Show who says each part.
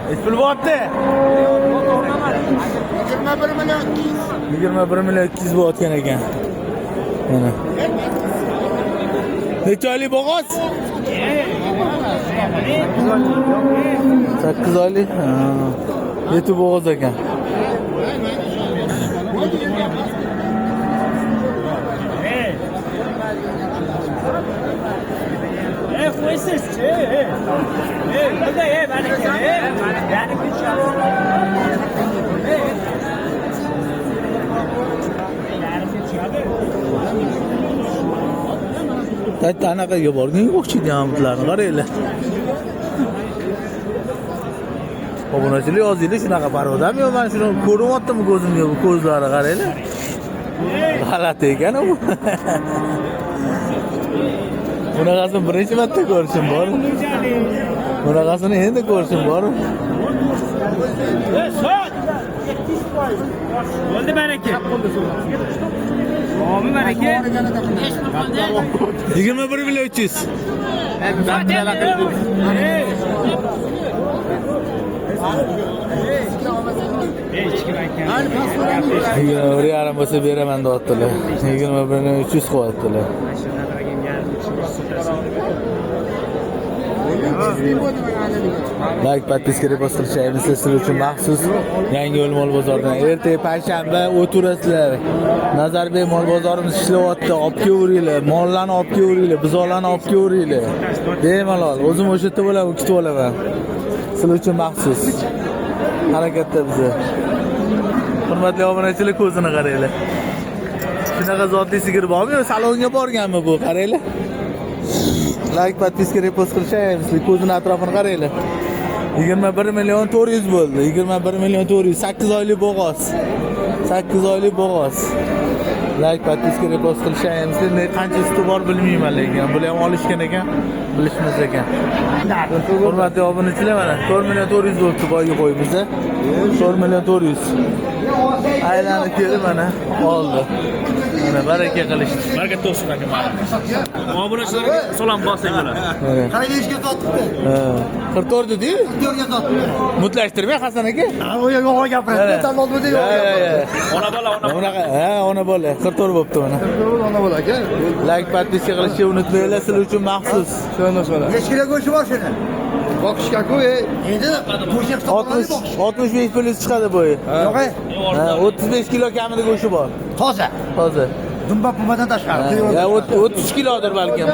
Speaker 1: Nechi pul bo'lyapti?
Speaker 2: 21 million 200.
Speaker 1: 21 million 200 bo'layotgan ekan. Mana. Necha oylik bo'g'oz? 8 oylik. Ha. Yetti bo'g'oz ekan. Bitta anaqaga borganga o'xshaydi bularni qaranglar. Obunachilar yozinglar, shunaqa parodami yo mana shuni ko'rinyaptimi ko'zimga, bu ko'zlari qaranglar. G'alati ekan u. Bunaqasini birinchi marta ko'rishim bor. Bunaqasini endi ko'rishim bor.
Speaker 3: Bo'ldi baraka. Omi baraka.
Speaker 1: 21 million 300. Yigirma bir yarim bo'lsa beraman deyaptilar. 21 million 300 qilyaptilar. Like, подписка, repost qilishaymiz sizlar uchun maxsus yangi yo'l mol bozoridan. Ertaga payshanba o'tirasizlar. Nazarbek mol bozorimiz ishlayapti. Olib kelaveringlar, mollarni olib kelaveringlar, buzoqlarni olib kelaveringlar. Bemalol. O'zim o'sha yerda bo'laman, kutib olaman. Sizlar uchun maxsus. Harakatda biza. Hurmatli obunachilar, ko'zini qaranglar. Shunaqa zotli sigir bormi yo salonga borganmi bu? Qaranglar. Like, подписка, repost qilishaymiz. Ko'zini atrofini qaranglar. 21 million 400 bo'ldi. 21 million 400. 8 oylik bo'g'oz. 8 oylik bo'g'oz. Like, подписка, repost qilishaymiz. Ne qancha suti bor bilmayman lekin. Bular ham olishgan ekan, bilishmas ekan. Hurmatli obunachilar, mana 4 million 400 bo'libdi boyga qo'yimiz. 4 million 400. Aylanib kelib mana oldi. Mana baraka qilishdi.
Speaker 3: Baraka to'sin aka. Obunachilarga salom bosing bular.
Speaker 1: Mana.
Speaker 2: Qara nechga sotibdi?
Speaker 1: Ha. 44 dedi-yu.
Speaker 2: 4ga sotibdi.
Speaker 1: Mutlashtirmang Hasan aka.
Speaker 2: Ha, u yo'q gapiradi. Dallol bo'lsa yo'q gapiradi.
Speaker 3: Ona bola, ona
Speaker 1: Bunaqa, ha, ona bola 44 bo'pti mana.
Speaker 2: Ona bola aka.
Speaker 1: Like, подписка qilishni unutmanglar, sizlar uchun maxsus.
Speaker 4: Shuni so'ra.
Speaker 2: Necha kilo go'shti bor shuni?
Speaker 4: Boqishga-ku, ey.
Speaker 2: Endi go'sht
Speaker 1: 60 65 plyus chiqadi bo'yi.
Speaker 2: Yo'q, ey.
Speaker 1: Ha, 35 kilo kamida go'shti bor.
Speaker 2: Toza.
Speaker 1: Toza.
Speaker 2: Dumba pumadan tashqari.
Speaker 1: Ya 33 kilodir balkim.